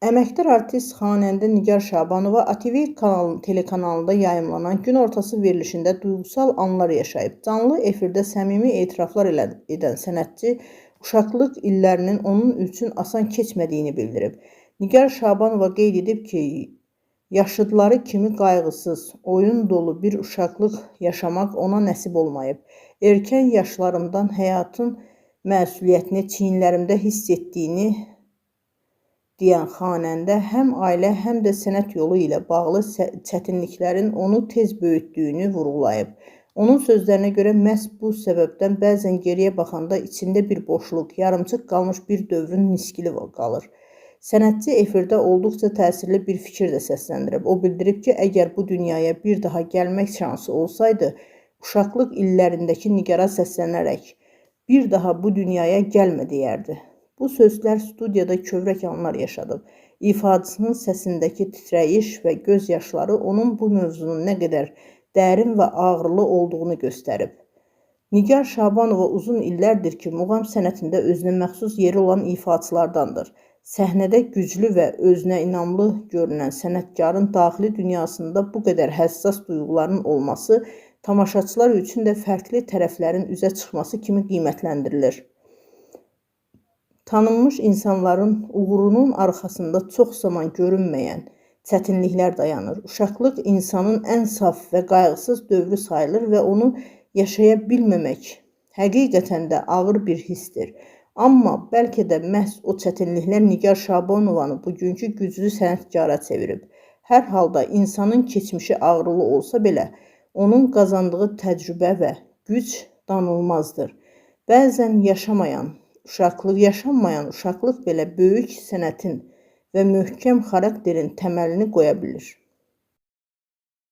Əməkdar artist xanəndə Nigar Şabanova ATV telekanalında yayımlanan gün ortası verilişində duyğusal anlar yaşayıb. Canlı efirdə səmimi etiraflar edən sənətçi uşaqlıq illərinin onun üçün asan keçmədiyini bildirib. Nigar Şabanova qeyd edib ki, yaşıdları kimi qayğısız, oyun dolu bir uşaqlıq yaşamaq ona nəsib olmayıb. Erkən yaşlarımdan həyatın məsuliyyətini çiyinlərimdə hiss etdiyini deyən xanəndə həm ailə, həm də sənət yolu ilə bağlı çətinliklərin onu tez böyütdüyünü vurğulayıb. Onun sözlərinə görə məhz bu səbəbdən bəzən geriyə baxanda içində bir boşluq, yarımçıq qalmış bir dövrün niskili qalır. Sənətçi efirdə olduqca təsirli bir fikir də səsləndirib. O bildirib ki, əgər bu dünyaya bir daha gəlmək şansı olsaydı, uşaqlıq illərindəki Nigara səslənərək bir daha bu dünyaya gəlmə deyərdi. Bu sözlər studiyada kövrək anlar yaşadıb. İfaçının səsindəki titrəyiş və göz yaşları onun bu mövzunun nə qədər dərin və ağrılı olduğunu göstərib. Nigar Şabanova uzun illərdir ki, muğam sənətində özünə məxsus yeri olan ifaçılardandır. Səhnədə güclü və özünə inamlı görünən sənətkarın daxili dünyasında bu qədər həssas duyğuların olması tamaşaçılar üçün də fərqli tərəflərin üzə çıxması kimi qiymətləndirilir. Tanınmış insanların uğurunun arxasında çox zaman görünməyən çətinliklər dayanır. Uşaqlıq insanın ən saf və qayğısız dövrü sayılır və onu yaşaya bilməmək həqiqətən də ağır bir hissdir. Amma bəlkə də məhz o çətinliklər Nigar Şabanovanı bugünkü güclü sənətkara çevirib. Hər halda insanın keçmişi ağrılı olsa belə, onun qazandığı təcrübə və güc danılmazdır. Bəzən yaşanmayan uşaqlıq belə böyük sənətin və möhkəm xarakterin təməlini qoya bilir.